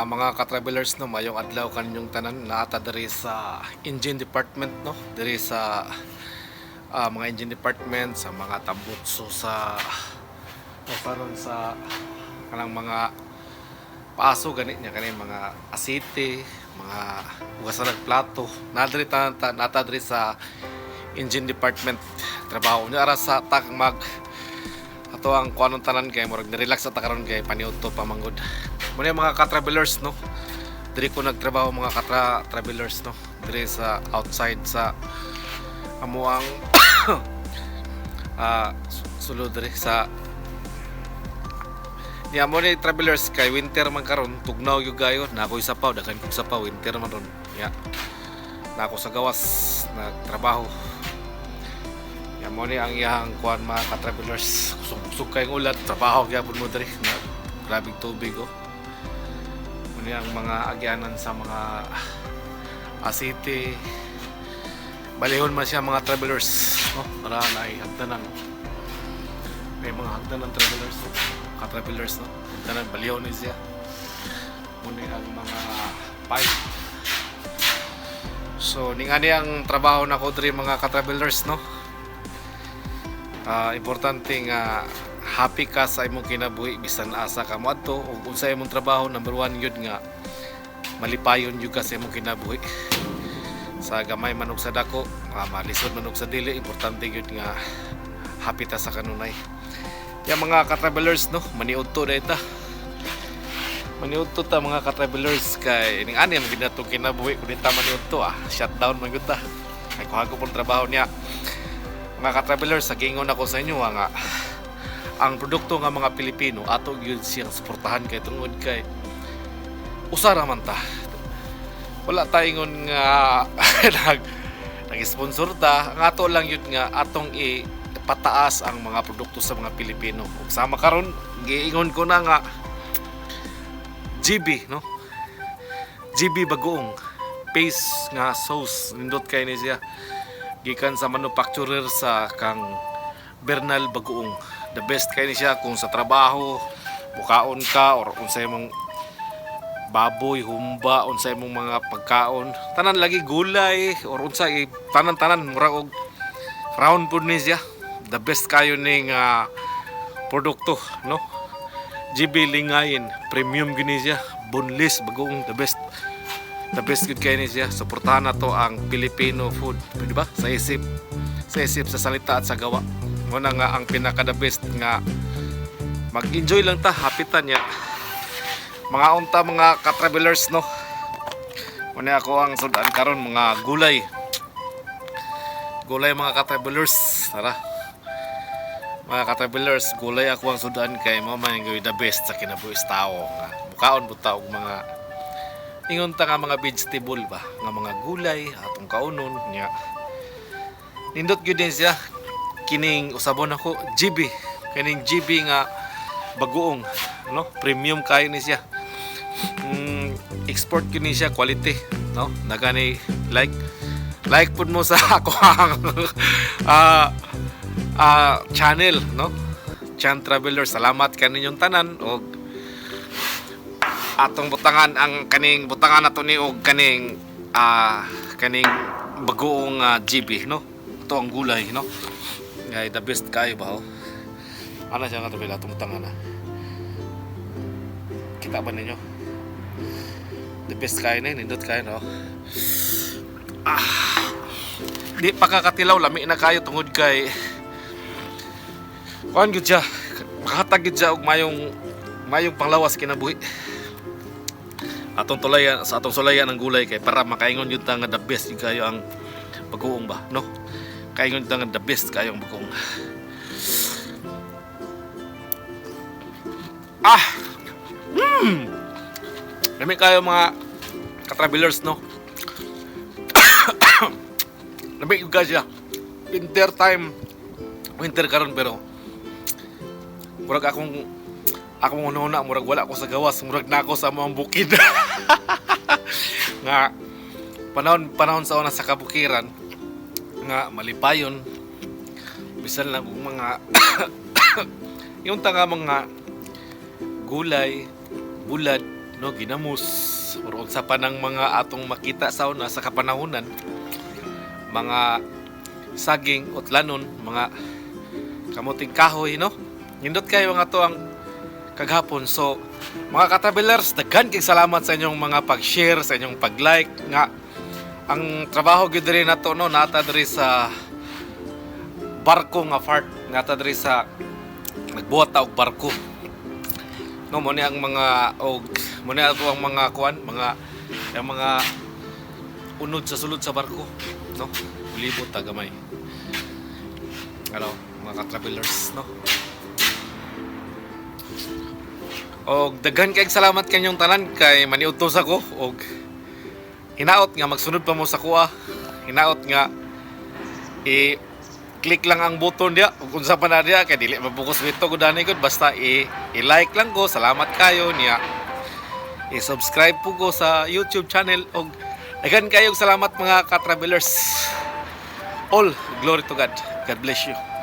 Mga ka-travelers, no, mayong adlaw kaninyong tanan. Naa ta diri sa engine department, no, diri sa mga engine department sa mga tambutso sa o karon sa kanang mga paso gani niya, kani mga asite, mga hugasan ng plato na diri ta, naa ta diri sa engine department trabaho niya ara sa tak mag ato ang kuanon tanan kay murag ni-relax ta karon kay paniudto pa manggod mo ni, mga ka-travelers, no. Diri ko nagtrabaho, mga ka-travelers, no, diri sa outside sa amo ang sulod diri sa niya mo ni, travelers, kay winter man karon, tugnaw gyud kayo na ako'y sapaw, daghan kog sapaw, winter man ron ya. Na ako sa gawas nagtrabaho. Ya mo ni ang iyang kuan, mga ka-travelers, kusog-kusog kayong ulan, trabaho gyapon mo diri na grabing tubig, oh. Mo ni ang mga agyanan sa mga asite. Balihon man siya, mga travelers, no, para na hagdanan, no? May mga hagdanan, travelers, no? Ka-travelers, no, hagdanan, balihon ni siya. Mo ni ang mga pipe. So ning ani ang trabaho nako diri, mga ka-travelers, no. Importante nga happy ka sa imong kinabuhi bisan asa ka moadto ug unsa imong trabaho. Number one yun nga malipayon jud ka sa imong kinabuhi sa gamay man ug sa dako, malisod man og sa dili, importante gyud nga happy ta sa kanunay. Ya, mga ka-travelers, no, maniudto na ita, maniudto ta, mga ka-travelers, kay ning ani ang ginatong kinabuhi. Kun ta maniudto, shutdown man gyud ta kay kuha ko pong trabaho niya. Mga ka-travelers, sa giingon ako sa inyo nga ang produkto nga mga Pilipino ato gyud siyang suportahan kay tungod kay usa ra man ta. Wala ta ingon nga nag-sponsor ta. Ang ato lang yun nga atong ipataas ang mga produkto sa mga Pilipino. Ug sama karon, giingon ko na nga GB, no, GB bagoong paste nga sauce, nindot kay ni siya gikan sa manufacturer sa kang Bernal Bagoong. The best kay ni siya kung sa trabaho bukaon ka or unsay imong baboy, humba, unsay imong mga pagkaon. Tanan lagi gulay or unsa tanan-tanan murag og round pud ni siya. The best kayo ning produkto, no? GB Lingayen, premium gini siya. Boneless bagoong, the best. The best gud kay ni siya. Suportahan nato ang Filipino food, di ba? Sa isip, sa salita at sa gawa. Mo na nga ang pinaka the best nga mag-enjoy lang ta, happy ta niya. Mga unta, mga ka-travelers, no. Muna ako ang sudan karon mga gulay. Gulay, mga ka-travelers. Tara. Mga ka-travelers, gulay ako ang sudan kay mo man yung the best sa kinabuhi sa tao nga mukaon buta og mga ingon ta nga mga vegetable ba, nga mga gulay atong kaunon niya. Nindot gyud din siya kining usabon ako GB, kining GB nga bagoong, no, premium kayo ni siya. Export gyud ni siya, quality, no. Nagani like like pud mo sa ako ang channel, no, Chan Traveler. Salamat kaninyong tanan og atong butangan ang kaning butangan nato ni og kaning bagoong GB, no. Ito ang gulay, no, ngay the best kayo ba, oh. Ano siya nga to, atong butangan na kita ba ninyo? The best kayo na, nindot kayo, no. Di pa kakatilaw, lami na kayo tungod kay kuan gyud siya, makahatag gyud siya og mayong mayong panglawas kinabuhi. Atong tulayan sa atong sulayan ang gulay kay para makaingon gyud ta nga the best gyud kayo ang bagoong ba, no. Kaingon ta nga the best kayo ang bagoong. Lami kayo, mga ka-travelers, no. Lami gyud kayo siya. Winter time, winter karon, pero murag akong una murag wala ko sa gawas, murag na ako sa mga bukid nga panahon panahon sa una sa kabukiran nga malipayon bisan lang og mga yung ta nga mga gulay, bulad. No, ginamos or unsa pa ng mga atong makita sa una sa kapanahunan, mga saging, utlanon, mga kamuting kahoy, no? Nindot kayo nga to ang kaghapon. So, mga ka-travelers, daghan kay salamat sa inyong mga pag-share, sa inyong pag-like nga ang trabaho gyud diri nato, no, nata diri sa barko nga part, nata diri sa nagbuhat ta og barko, no? Mo ni ang mga og mo ni ato ang mga kuan, mga ang mga unod sa sulod sa barko, no? Ulibot ta gamay, ano, mga ka-travelers, no? Og daghan kay salamat kanyong tanan kay maniudto sa ko og hinaot nga magsunod pa mo sa kuha. Hinaot nga i click lang ang button diya ug unsa pa na diya kay dili mabukus bito gud ani gud, basta i-like lang ko. Salamat kayo niya. I-subscribe po ko sa YouTube channel og daghan kayo salamat, mga ka-travelers. All glory to God. God bless you.